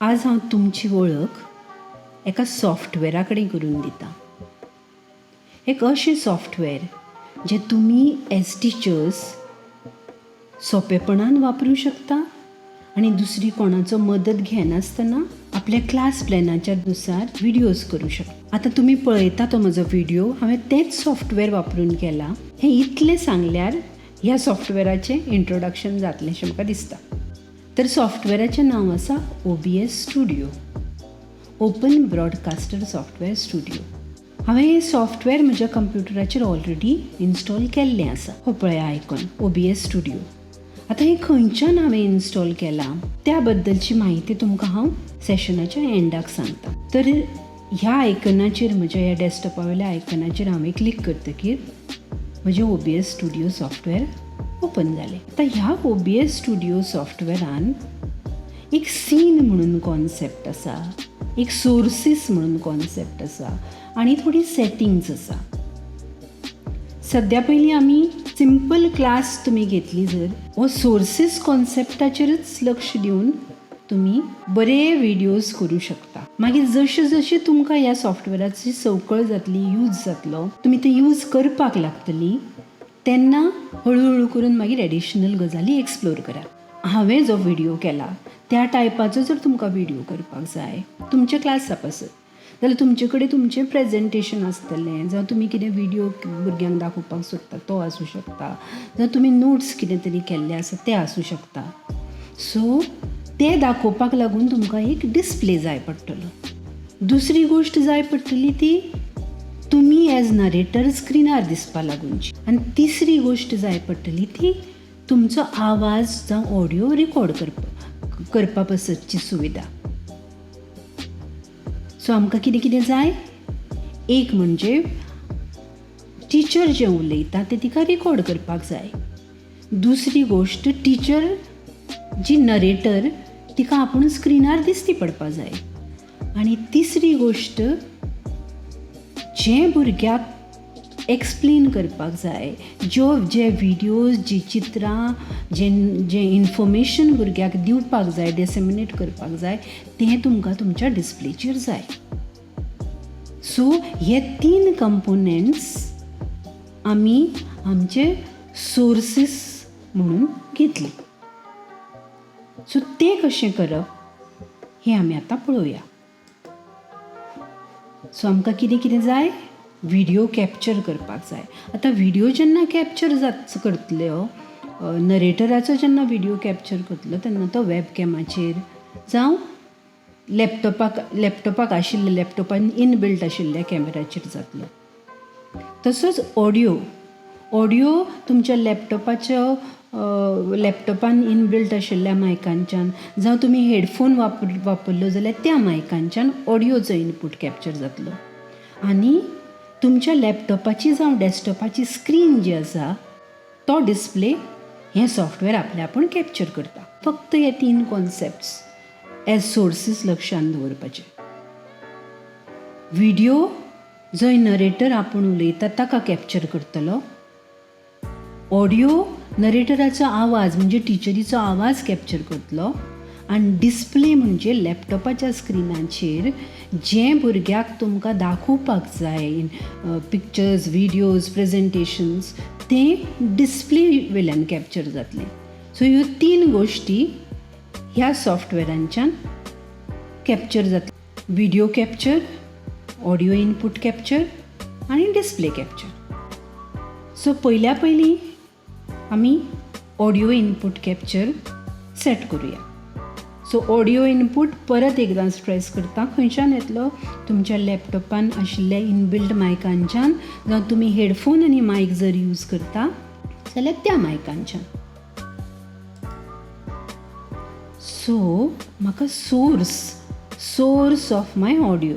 आज हांव तुमची वळख एका सॉफ्टवॅरा कडेन करून दितां. एक अशें सॉफ्टवॅर जें तुमी एज टिचर्स सोंपेपणान वापरूं शकता आनी दुसरी कोणाचो मदत घेनासतना आपल्या क्लास प्लॅनाच्या नुसार विडियोज करूं शकता. आतां तुमी पळयता तो म्हजो विडियो हांवें तेंच सॉफ्टवॅर वापरून केला. हें इतलें सांगल्यार ह्या सॉफ्टवॅराचें इंट्रोडक्शन जातलें अशें म्हाका दिसता. तर सॉफ्टवॅराचें नांव आसा OBS studio, open broadcaster software studio. हांवें हें सॉफ्टवॅर म्हज्या कंप्युटराचेर ऑलरेडी इन्स्टॉल केल्लें आसा. हो पळया आयकॉन OBS studio. आतां हें खंयच्यान हांवें इन्स्टॉल केलां त्या बद्दलची म्हायती तुमकां हांव सेशनाच्या एंडाक सांगता. तर ह्या आयकनाचेर, म्हज्या ह्या डॅस्कटॉपा वयल्या आयकनाचेर हांवें क्लिक करतकीर म्हजें OBS studio software open जालें. आतां ह्या OBS studio सॉफ्टवॅरान एक सीन म्हणून कॉन्सेप्ट आसा, एक सोर्सीस म्हणून कॉन्सेप्ट आसा आनी थोडी सेटिंग्स आसा. सद्या पयलीं आमी सिंपल क्लास तुमी घेतली जर, हो सोर्सीस कॉन्सेप्टाचेरच लक्ष दिवन तुमी बरे विडियोज करूं शकता. मागीर जशें जशें तुमकां ह्या सॉफ्टवॅराची संवकळ जातली, यूज जातलो, तुमी ते यूज करपाक लागतली, तेन्ना हळू हळू करून मागीर एडिशनल गजाली एक्सप्लोर करात. हांवें जो विडियो केला त्या टायपाचो जर तुमकां विडियो करपाक जाय तुमच्या क्लासा पासत जाल्यार तुमचे कडेन तुमचें प्रेजेंटेशन आसतलें, जावं तुमी कितें विडियो भुरग्यांक दाखोवपाक सोदता तो आसूं शकता, जावं तुमी नोट्स कितें तरी केल्ले आसा ते आसूं शकता. सो ते दाखोवपाक लागून तुमकां एक डिस्प्ले जाय पडटलो. दुसरी गोश्ट जाय पडटली ती तुमी एज नरेटर स्क्रिनार दिसपा लागूनची. आनी तिसरी गोश्ट जाय पडटली ती तुमचो आवाज जावं ऑडियो रिकॉर्ड करपा पासतची सुविधा. सो आमकां कितें कितें जाय? एक म्हणजे टिचर जें उलयता तें तिका रिकॉर्ड करपाक जाय. दुसरी गोश्ट, टिचर जी नरेटर तिका आपूण स्क्रिनार दिसती पडपा जाय. आनी तिसरी गोश्ट, जें भुरग्याक एक्सप्लेन करपाक जाय, ज्यो जे विडियोज, जीं चित्रां, जें जें इन्फॉर्मेशन भुरग्याक दिवपाक जाय, डिसेमिनेट करपाक जाय, तें तुमकां तुमच्या डिस्प्लेचेर जाय. सो हे तीन कंपोनेंट्स आमी आमचे सोर्सीस म्हणून घेतले. सो तें कशें करप हें आमी आतां पळोवया. सो आमकां कितें कितें जाय? विडियो कॅप्चर करपाक जाय. आतां विडियो जेन्ना कॅप्चर करतल्यो, नरेटराचो जेन्ना विडियो कॅप्चर करतलो तेन्ना तो वॅब कॅमाचेर जावं लॅपटॉपाक आशिल्ल्या, लॅपटॉपान इनबिल्ट आशिल्ल्या कॅमेराचेर जातलो. तसोच ऑडियो. ऑडियो तुमच्या लॅपटॉपान इनबिल्ट आशिल्ल्या मायकांच्यान जावं तुमी हेडफोन वापरलो जाल्यार त्या मायकांच्यान ऑडियोचो इनपूट कॅप्चर जातलो. आनी तुमच्या लॅपटॉपाची जावं डॅस्कटॉपाची स्क्रीन जी आसा तो डिस्प्ले हें सॉफ्टवॅर आपल्या आपूण कॅप्चर करता. फक्त हे तीन कॉन्सेप्ट्स एज सोर्सीस लक्षांत दवरपाचे. विडियो जंय नरेटर आपूण उलयता ताका कॅप्चर करतलो, ऑडियो नरेटराचो आवाज म्हणजे टिचरीचो आवाज कॅप्चर करतलो, आनी डिस्प्ले म्हणजे लॅपटॉपाच्या स्क्रिनाचेर जें भुरग्याक तुमकां दाखोवपाक जाय, पिक्चर्स, विडियोज, प्रेजेंटेशन्स, तें डिस्प्ले वयल्यान कॅप्चर जातलें. सो ह्यो तीन गोश्टी ह्या सॉफ्टवॅरांच्यान कॅप्चर जातले: video capture, audio input capture आनी डिस्प्ले कॅप्चर. सो पयल्या पयलीं आमी ऑडियो इनपूट कॅप्चर सेट करुया. सो ऑडियो इनपूट, परत एकदां स्ट्रेस करता, खंयच्यान येतलो? तुमच्या लॅपटॉपान आशिल्ल्या इनबिल्ट मायकांच्यान जावं तुमी हेडफोन आनी मायक जर यूज करता जाल्यार त्या मायकांच्यान. सो म्हाका source of my audio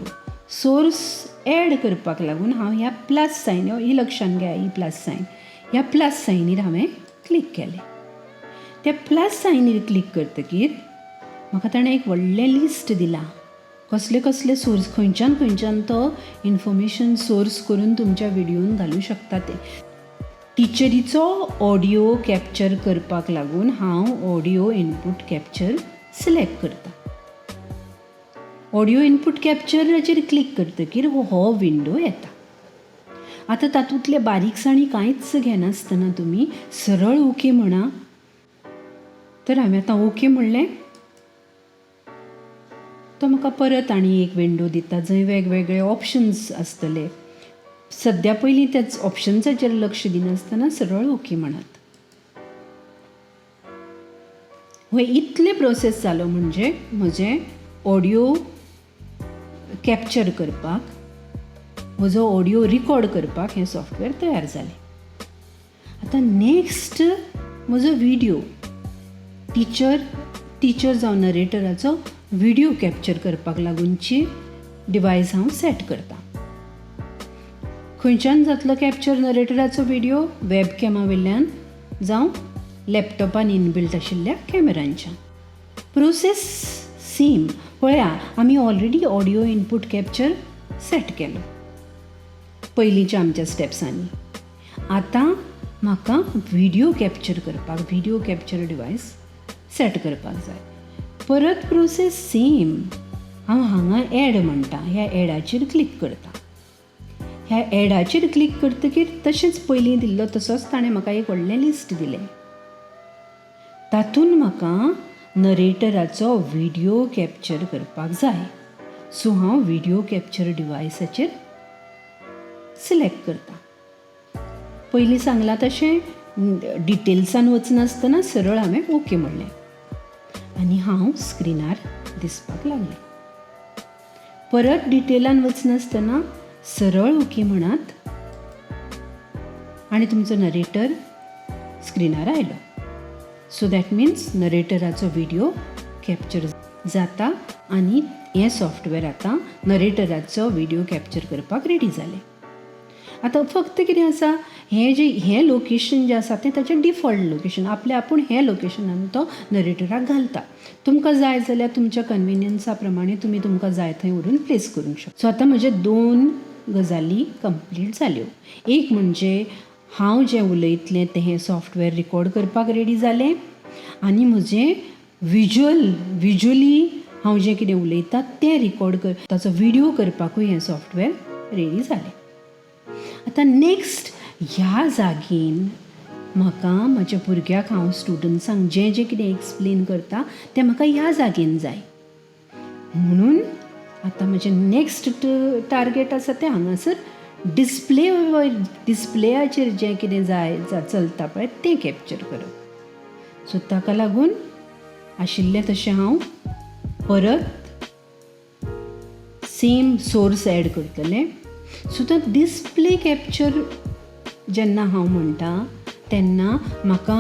source add करपाक लागून हांव ह्या प्लस सायन, ही लक्षान घेया, ही प्लस सायन, ह्या प्लस सायनीर हांवें क्लिक केलें. त्या प्लस सायनीर क्लिक करतकीर म्हाका ताणें एक व्हडलें लिस्ट दिलां, कसले कसले सोर्स, खंयच्यान खंयच्यान तो इन्फॉर्मेशन सोर्स करून तुमच्या विडियोन घालूं शकता तें. टिचरीचो ऑडियो कॅप्चर करपाक लागून हांव ऑडियो इनपूट कॅप्चर सिलेक्ट करता. ऑडियो इनपूट कॅप्चराचेर क्लिक करतकीर हो विंडो येता. आतां तातूंतले बारीकसाणी कांयच घेनासतना तुमी सरळ ओके म्हणा. तर हांवें आतां ओके म्हणलें, तो म्हाका परत आनी एक विंडो दिता जंय वेगवेगळे ऑप्शन्स आसतले. सद्या पयलीं त्याच ऑप्शन्साचेर लक्ष दिनासतना सरळ ओके म्हणात. हो इतले प्रोसेस जालो म्हणजे म्हजें ऑडियो कॅप्चर करपाक, म्हजो ऑडियो रिकॉर्ड करपाक हें सॉफ्टवेअर तयार जालें. आतां नेक्स्ट म्हजो व्हिडियो, टिचर जावं नरेटराचो व्हिडियो कॅप्चर करपाक लागूनची डिवायस हांव सेट करतां. खंयच्यान जातलो कॅप्चर नरेटराचो व्हिडियो? वेबकॅमा वयल्यान जावं लॅपटॉपान इनबिल्ट आशिल्ल्या कॅमेरांच्यान. Process same. पळया, आमी already audio input capture set केलो पयलींच्या आमच्या स्टेप्सांनी. आतां म्हाका व्हिडियो कॅप्चर करपाक व्हिडियो कॅप्चर डिवायस सेट करपाक जाय. परत प्रोसेस सेम. हांव हांगा एड म्हणटा, ह्या एडाचेर क्लिक करता. ह्या एडाचेर क्लिक करतकीर तशेंच पयलीं दिल्लो तसोच ताणें म्हाका एक व्हडलें लिस्ट दिलें. तातूंत म्हाका नरेटराचो व्हिडियो कॅप्चर करपाक जाय. सो हांव व्हिडियो कॅप्चर डिवायसाचेर सिलेक्ट करता. पयलीं सांगलां तशें डिटेल्सान वचनासतना सरळ हांवें ओके म्हणलें आनी हांव स्क्रिनार दिसपाक लागलें. परत डिटेलान वचनासतना सरळ ओके म्हणात आनी तुमचो नरेटर स्क्रिनार आयलो. सो that means नरेटराचो व्हिडियो कॅप्चर जाता आनी हें सॉफ्टवेअर आतां नरेटराचो व्हिडियो कॅप्चर करपाक रेडी जालें. आतां फक्त कितें आसा, हें जें हें लोकेशन जें आसा तें ताचें डिफॉल्ट लोकेशन. आपलें आपूण हें लोकेशनान तो नरेटराक घालता. तुमकां जाय जाल्यार तुमच्या कन्विनियन्सा प्रमाणे तुमी तुमकां जाय थंय व्हरून प्लेस करूंक शकता. सो आतां म्हजे दोन गजाली कंप्लीट जाल्यो. एक म्हणजे हांव जें उलयतलें तें हें सॉफ्टवेअर रिकॉर्ड करपाक रेडी जालें आनी म्हजें विज्युअली हांव जें कितें उलयता तें रिकॉर्ड कर, ताचो व्हिडियो करपाकूय हें सॉफ्टवेअर रेडी जालें. आतां नेक्स्ट ह्या जागेन म्हाका म्हज्या भुरग्याक, हांव स्टुडंट्सांक जें जें कितें एक्सप्लेन करता तें म्हाका ह्या जागेन जाय. म्हणून आतां म्हजें नेक्स्ट टार्गेट आसा तें हांगासर डिस्प्ले, डिस्प्लेयाचेर जें कितें जाय चलता पळय तें कॅप्चर करप. सो ताका लागून आशिल्लें तशें हांव परत सेम सोर्स एड करतलें. सो तो डिस्प्ले कॅप्चर जेन्ना हांव म्हणटा तेन्ना म्हाका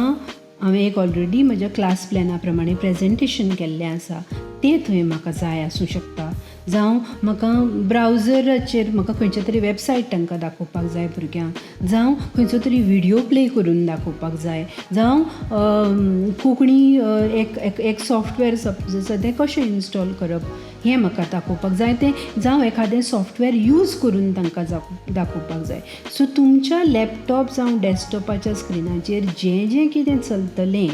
हांवें एक ऑलरेडी म्हज्या क्लास प्लॅना प्रमाणे प्रेजेंटेशन केल्लें आसा तें थंय म्हाका जाय आसूं शकता, जावं म्हाका ब्रावजराचेर म्हाका खंयच्या तरी वेबसायट तांकां दाखोवपाक जाय भुरग्यांक, जावं खंयचो तरी व्हिडियो प्ले करून दाखोवपाक जाय, जावं कोंकणी एक एक एक सॉफ्टवेअर सपोज आसा तें कशें इन्स्टॉल करप हें म्हाका दाखोवपाक जाय तें, जावं एखादें सॉफ्टवेअर यूज करून तांकां दाखोवपाक जाय. सो तुमच्या लॅपटॉप जावं डॅस्कटॉपाच्या स्क्रिनाचेर जें जें कितें चलतलें,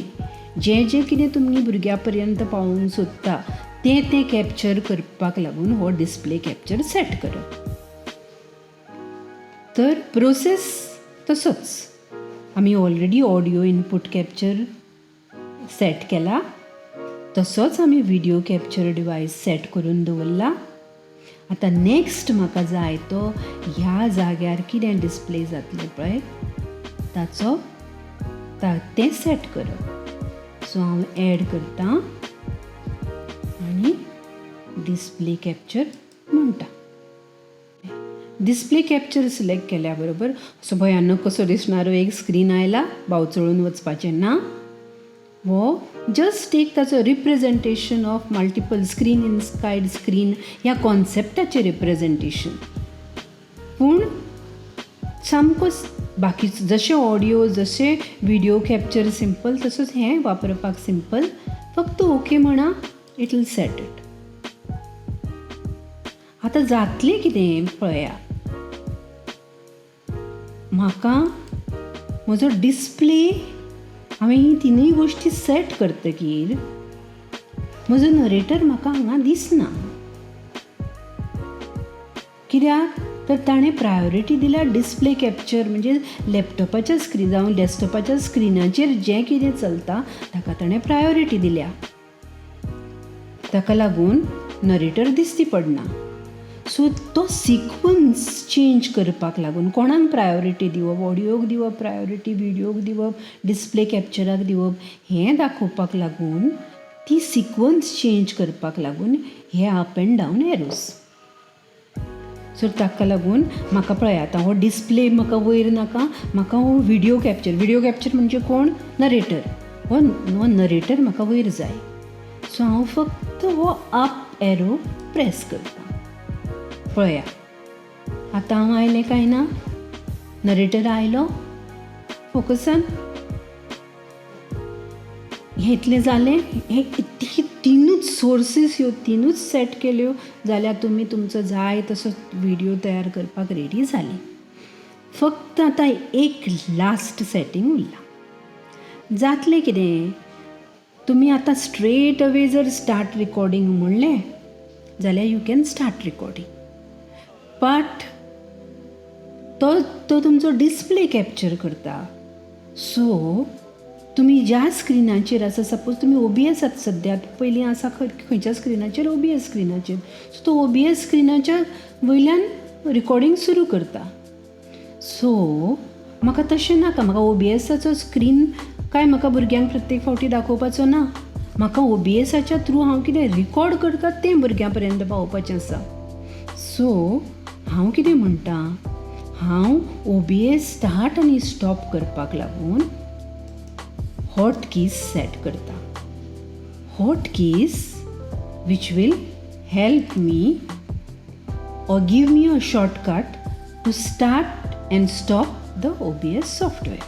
जें जें कितें तुमी भुरग्यां पर्यंत पावोवंक सोदता तें तें कॅप्चर करपाक लागून हो डिस्प्ले कॅप्चर सेट करप. तर प्रोसेस तसोच, आमी already audio input capture set केला तसोच आमी व्हिडियो कॅप्चर डिवायस सेट करून दवरला. आतां नेक्स्ट म्हाका जाय तो ह्या जाग्यार कितें डिस्प्ले जातलें पळय ताचो तें सेट करप. सो हांव एड करता आनी डिस्प्ले कॅप्चर म्हणटा. डिस्प्ले कॅप्चर सिलेक्ट केल्या बरोबर असो भयानक कसो दिसणारो एक स्क्रीन आयला. बावचळून वचपाचें ना. हो जस्ट एक ताचो representation of multiple screen inside screen ह्या कॉन्सेप्टाचें रिप्रेजेंटेशन. पूण सामको बाकी जशें ऑडियो जशें व्हिडियो कॅप्चर सिंपल तसोच हें वापरपाक सिंपल. फक्त ओके म्हणा, it will set it. आतां जातलें कितें पळया, म्हाका म्हजो डिस्प्ले हांवें ही तिनूय गोश्टी सेट करतकीर म्हजो नरेटर म्हाका हांगा दिसना. कित्याक तर ताणें प्रायोरिटी दिल्या डिस्प्ले कॅप्चर, म्हणजे लॅपटॉपाच्या स्क्रीन जावं डॅस्कटॉपाच्या स्क्रिनाचेर जें कितें चलता ताका ताणें प्रायोरिटी दिल्या. ताका लागून नरेटर दिश्टी पडना. सो तो सिक्वन्स चेंज करपाक लागून कोणाक प्रायोरिटी दिवप, ऑडियोक दिवप प्रायोरिटी, विडियोक दिवप, डिस्प्ले कॅप्चराक दिवप, हें दाखोवपाक लागून ती सिक्वन्स चेंज करपाक लागून हे up and down arrows. So ताका लागून म्हाका पळय आतां हो डिस्प्ले म्हाका वयर नाका, म्हाका हो विडियो कॅप्चर. विडियो कॅप्चर म्हणजे कोण? नरेटर. हो हो नरेटर म्हाका वयर जाय. सो हांव फक्त हो अप एरो प्रेस करतां. पळया, आतां हांव आयलें काय ना? नरेटर आयलो फोकसान. हें इतलें जालें. हें ही तिनूच सोर्सीस, ह्यो तिनूच सेट केल्यो जाल्यार तुमी तुमचो जाय तसो विडियो तयार करपाक रेडी जालीं. फक्त आतां एक लास्ट सेटींग उरलां. जातलें कितें, तुमी आतां स्ट्रेट अवे जर स्टार्ट रिकॉर्डींग म्हणलें जाल्यार you can start recording, but तो तो तुमचो डिस्प्ले कॅप्चर करता. सो तुमी ज्या स्क्रिनाचेर आसा, सपोज तुमी ओबीएस आतां सद्याक पयलीं आसा खंय, खंयच्या स्क्रिनाचेर? ओबीएस स्क्रिनाचेर. सो तो ओबीएस स्क्रिनाच्या वयल्यान रिकॉर्डींग सुरू करता. सो म्हाका तशें नाका. म्हाका ओबीएसाचो स्क्रीन काय म्हाका भुरग्यांक प्रत्येक फावटी दाखोवपाचो ना. म्हाका ओबीएसाच्या थ्रू हांव कितें रिकॉर्ड करता तें भुरग्यां पर्यंत पावोवपाचें आसा. सो हांव कितें म्हणटा, हांव ओबीएस स्टार्ट आनी स्टॉप करपाक लागून हॉट कीज सेट करता, hot keys which will help me or give me a shortcut to start and stop the OBS software.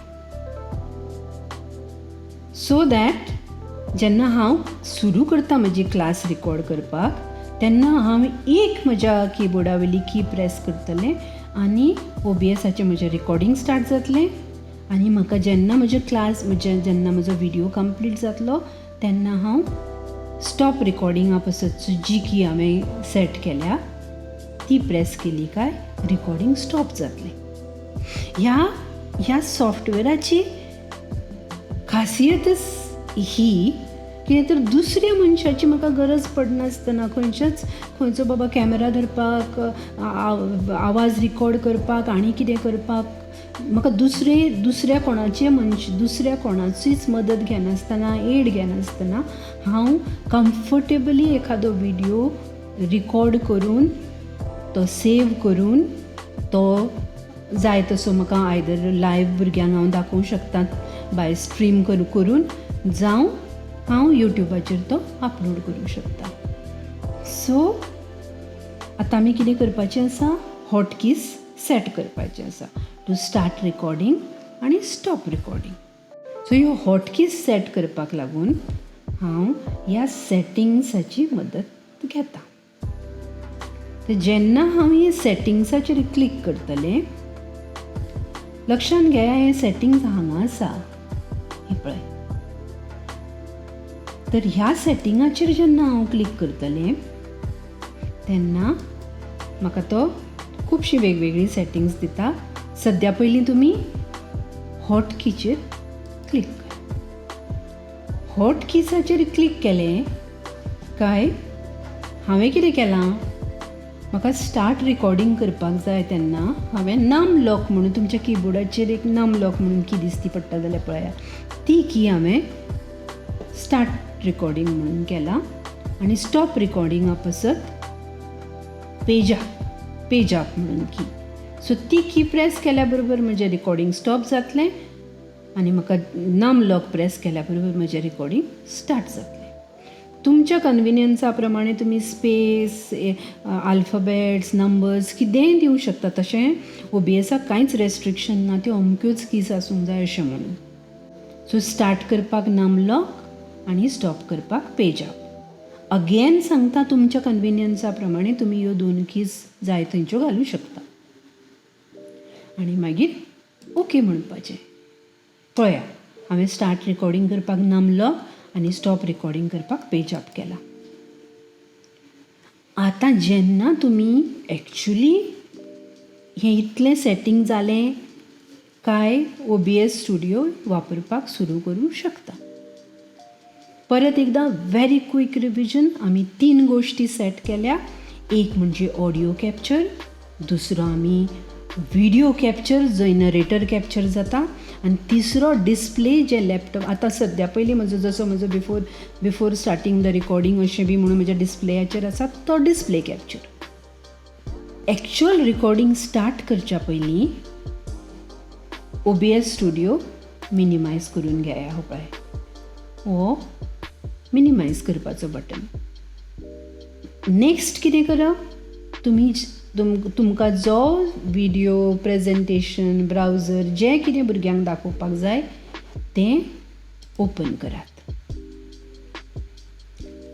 So that जेन्ना हांव सुरू करता म्हजी क्लास रिकॉर्ड करपाक, तेन्ना हांव एक म्हज्या किबोर्डा वयली की प्रेस करतलें आनी ओबीएसाचें म्हजें रिकॉर्डींग स्टार्ट जातलें आनी म्हाका जेन्ना म्हजें क्लास म्हजें जेन्ना म्हजो विडियो कंप्लीट जातलो तेन्ना हांव स्टॉप रिकॉर्डिंगा पासत जी की हांवें सेट केल्या ती प्रेस केली काय रिकॉर्डींग स्टॉप जातलें. ह्या ह्या सॉफ्टवेराची खासियतच ही कितें तर दुसऱ्या मनशाची म्हाका गरज पडनासतना, खंयच्याच खंयचो बाबा कॅमेरा धरपाक, आवाज रिकॉर्ड करपाक आनी कितें करपाक म्हाका दुसरे दुसऱ्या कोणाचे मनश दुसऱ्या कोणाचीच मदत घेनासतना, एड घेनासतना हांव कम्फर्टेबली एखादो विडियो रिकॉर्ड करून, तो सेव करून, तो जाय तसो म्हाका आयदर लायव्ह भुरग्यांक हांव दाखोवंक शकता बाय स्ट्रीम करून, जावं हांव युट्युबाचेर तो अपलोड करूंक शकता. सो आतां आमी कितें करपाचें आसा? हॉट कीज सेट करपाचें आसा टू स्टार्ट रिकॉर्डींग आनी स्टॉप रिकॉर्डींग. सो ह्यो हॉट कीज सेट करपाक लागून हांव ह्या सेटिंग्साची मदत घेता. तर जेन्ना हांव हे सेटिंग्साचेर क्लिक करतलें, लक्षान घेया, हे सेटिंग्स हांगा आसा, हें पळय. तर ह्या सेटिंगाचेर जेन्ना हांव क्लिक करतलें तेन्ना म्हाका तो खुबशीं वेगवेगळीं सेटिंग्स दिता. सद्या पयलीं तुमी हॉट कीचेर क्लिक करा. हॉट कीजाचेर क्लिक केलें काय हांवें कितें केलां, म्हाका स्टार्ट रिकॉर्डींग करपाक जाय तेन्ना हांवें नम लॉक म्हणून तुमच्या किबोर्डाचेर एक नम लॉक म्हणून की दिसती पडटा जाल्यार पळया, ती की हांवें स्टार्ट रिकॉर्डींग म्हणून केला आनी स्टॉप रिकॉर्डिंगा पासत पेज अप म्हणून की. सो ती की प्रेस केल्या बरोबर म्हजें रिकॉर्डींग स्टॉप जातलें आनी म्हाका नम लॉक प्रेस केल्या बरोबर म्हजें रिकॉर्डींग स्टार्ट जातलें. तुमच्या कन्विनियन्सा प्रमाणे तुमी स्पेस, आल्फाबॅट्स, नंबर्स कितेंय दिवं शकता. तशें ओबीएसाक कांयच रेस्ट्रिक्शन ना, त्यो अमक्योच कीज आसूंक जाय अशें म्हणून. सो स्टार्ट करपाक नम लॉक आनी स्टॉप करपाक पेज अप. अगेन सांगता, तुमच्या कन्विनियन्सा प्रमाणे तुमी ह्यो दोन कीज जाय थंयच्यो घालूं शकता आनी मागीर ओके म्हणपाचें. पळया, हांवें स्टार्ट रिकॉर्डींग करपाक नम लॉक आनी स्टॉप रिकॉर्डींग करपाक पेज अप केला. आतां जेन्ना तुमी एक्चुली हें इतलें सेटींग जालें काय OBS studio वापरपाक सुरू करूं शकता. परत एकदां व्हेरी क्विक रिविजन. आमी 3 गोश्टी सेट केल्या. एक म्हणजे ऑडियो कॅप्चर, दुसरो आमी व्हिडियो कॅप्चर जंय नरेटर कॅप्चर जाता, आनी तिसरो डिस्प्ले जे लॅपटॉप आतां सद्या पयलीं म्हजो जसो म्हजो बिफोर स्टार्टींग the recording अशें बी म्हणून म्हज्या डिस्प्लेयाचेर आसा तो display capture. Actual recording start करच्या पयलीं OBS studio minimise करून घेया. हो पळय, हो मिनिमायज करपाचो बटन. नेक्स्ट कितें करप, तुमी तुमकां जो व्हिडियो प्रेजेंटेशन ब्रावजर जें कितें भुरग्यांक दाखोवपाक जाय तें ओपन करात.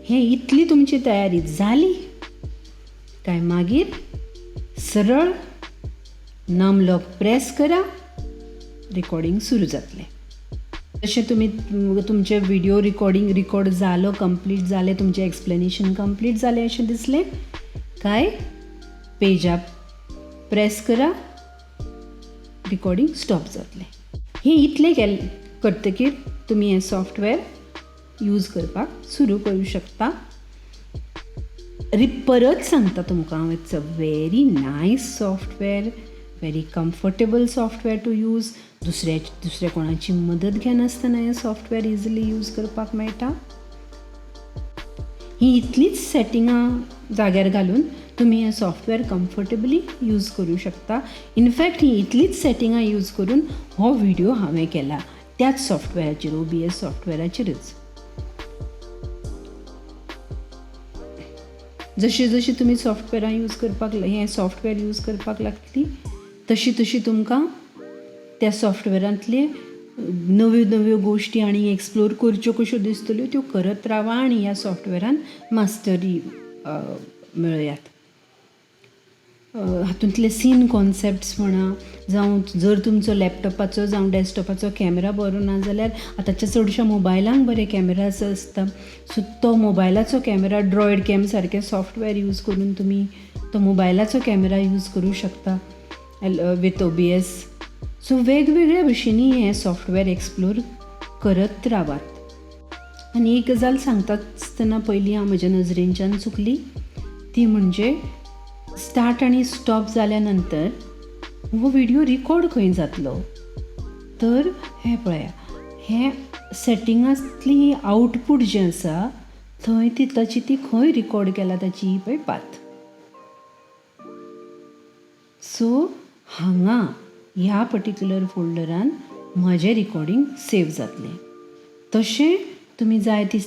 हें इतली तुमची तयारी जाली काय मागीर सरळ नामलॉक प्रेस करा, रिकॉर्डिंग सुरू जातलें. तशें तुमी तुमचें व्हिडियो रिकॉर्डिंग रिकॉर्ड जालो, कंप्लीट जालें, तुमचें एक्सप्लेनेशन कंप्लीट जालें अशें दिसलें काय पेजा प्रेस करा, रिकॉर्डिंग स्टॉप जातलें. हें इतलें करतकीर तुमी हें सॉफ्टवेअर यूज करपाक सुरू करूं शकता. परत सांगता तुमकां हांव, it's a very nice software, very comfortable software to use. दुसऱ्या कोणाची मदत घेनासतना हें सॉफ्टवेअर इजिली यूज करपाक मेळटा. ही इतलीच सेटिंगां जाग्यार घालून तुमी हें सॉफ्टवेअर कम्फर्टेबली यूज करूं शकता. इनफॅक्ट ही इतलीच सेटिंगां यूज करून हो व्हिडियो हांवें केला त्याच सॉफ्टवेअराचेर, OBS सॉफ्टवेअराचेरच. जशी जशी तुमी सॉफ्टवेअरां यूज करपाक, हें सॉफ्टवेअर यूज करपाक लागतली तशी तशी तुमकां त्या सॉफ्टवेअरांतले नव्यो नव्यो गोश्टी आनी एक्सप्लोर करच्यो कश्यो दिसतल्यो त्यो करत रावा आनी ह्या सॉफ्टवेअरान मास्टरी मेळयात. हातूंतले सीन कॉन्सेप्ट्स म्हणा, जावं जर तुमचो लॅपटॉपाचो जावं डॅस्कटॉपाचो कॅमेरा बरो ना जाल्यार आतांच्या चडश्या मोबायलांक बरे कॅमेरास आसता, सो तो मोबायलाचो कॅमेरा ड्रॉयड कॅम सारकें सॉफ्टवेअर यूज करून तुमी तो मोबायलाचो कॅमेरा यूज करूं शकता विथ OBS. सो वेगवेगळ्या भशेनी हें सॉफ्टवेअर एक्सप्लोर करत रावात. आनी एक गजाल सांगता आसतना पयलीं हांव म्हज्या नजरेंच्यान चुकली, ती म्हणजे स्टार्ट आनी स्टॉप जाल्या नंतर हो व्हिडियो रिकॉर्ड खंय जातलो, तर हें पळया, हें सेटिंगांतली आवटपूट जें आसा थंय ती ताची ती खंय रिकॉर्ड केला ताची ही पळय पात. सो हांगा ह्या पर्टिक्युलर फोल्डरान म्हजें रिकॉर्डिंग सेव जातलें. तशें तुमी जाय ती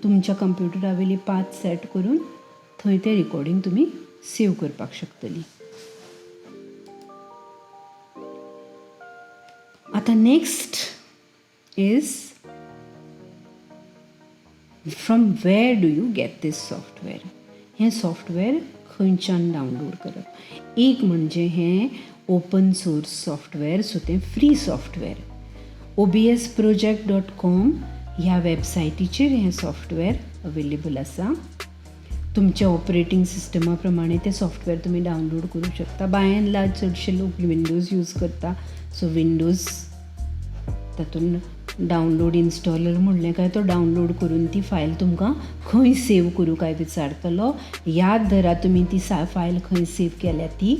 तुमच्या कंप्युटरा वयली पाथ सेट करून थंय तें रिकॉर्डिंग तुमी सेव करपाक शकतली. आतां next is from where do you get this software. हें सॉफ्टवेअर खंयच्यान डावनलोड करप. एक म्हणजे हें ओपन सोर्स सॉफ्टवेअर, सो तें फ्री सॉफ्टवेअर. obsproject.com ह्या वेबसायटीचेर हें सॉफ्टवेअर अवेलेबल आसा. तुमच्या ऑपरेटींग सिस्टमा प्रमाणे तें सॉफ्टवेअर तुमी डावनलोड करूं शकता. बाय एंड लार्ज चडशे लोक विंडोज यूज करता, सो विंडोज तातूंत डावनलोड इन्स्टॉलर म्हणलें काय तो डावनलोड करून ती फायल तुमकां खंय सेव करूं काय विचारतलो. याद धरा तुमी ती फायल खंय सेव केल्या ती,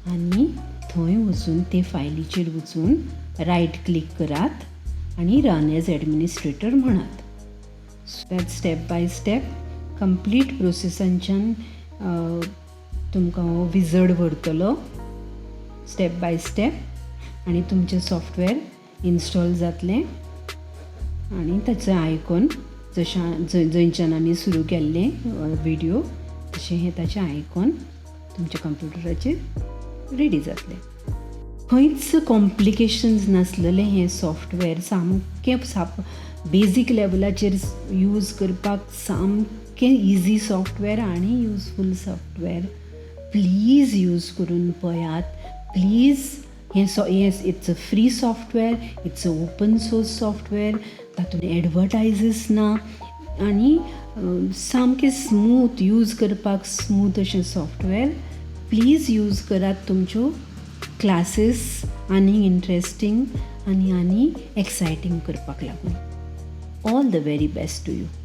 आनी थंय वचून ते फायलीचेर वचून रायट क्लिक करात आनी रन एज एडमिनिस्ट्रेटर म्हणात. So that step by step complete प्रोसेसांच्यान तुमकां हो विजर्ड व्हरतलो स्टेप बाय स्टेप आनी तुमचें सॉफ्टवेअर इन्स्टॉल जातलें आनी ताचें आयकॉन जशें जंयच्यान आमी सुरू केल्लें व्हिडियो तशें हें ताचें आयकॉन तुमच्या कंप्युटराचेर रेडी जातलें. खंयच कॉम्प्लिकेशन्स नासलेलें हें सॉफ्टवेअर सामकें साप बेजीक लेवलाचेर यूज करपाक सामकें इजी सॉफ्टवेअर आनी युजफूल सॉफ्टवेअर. प्लीज यूज करून पळयात. प्लीज हें it's a free software, it's a open source software, तातूंत एडवर्टायजीस ना आनी सामकें स्मूथ यूज करपाक स्मूथ अशें सॉफ्टवेअर. प्लीज यूज करात तुमच्यो क्लासीस आनी इंट्रस्टींग आनी आनी एक्सायटींग करपाक लागून. All the very best to you.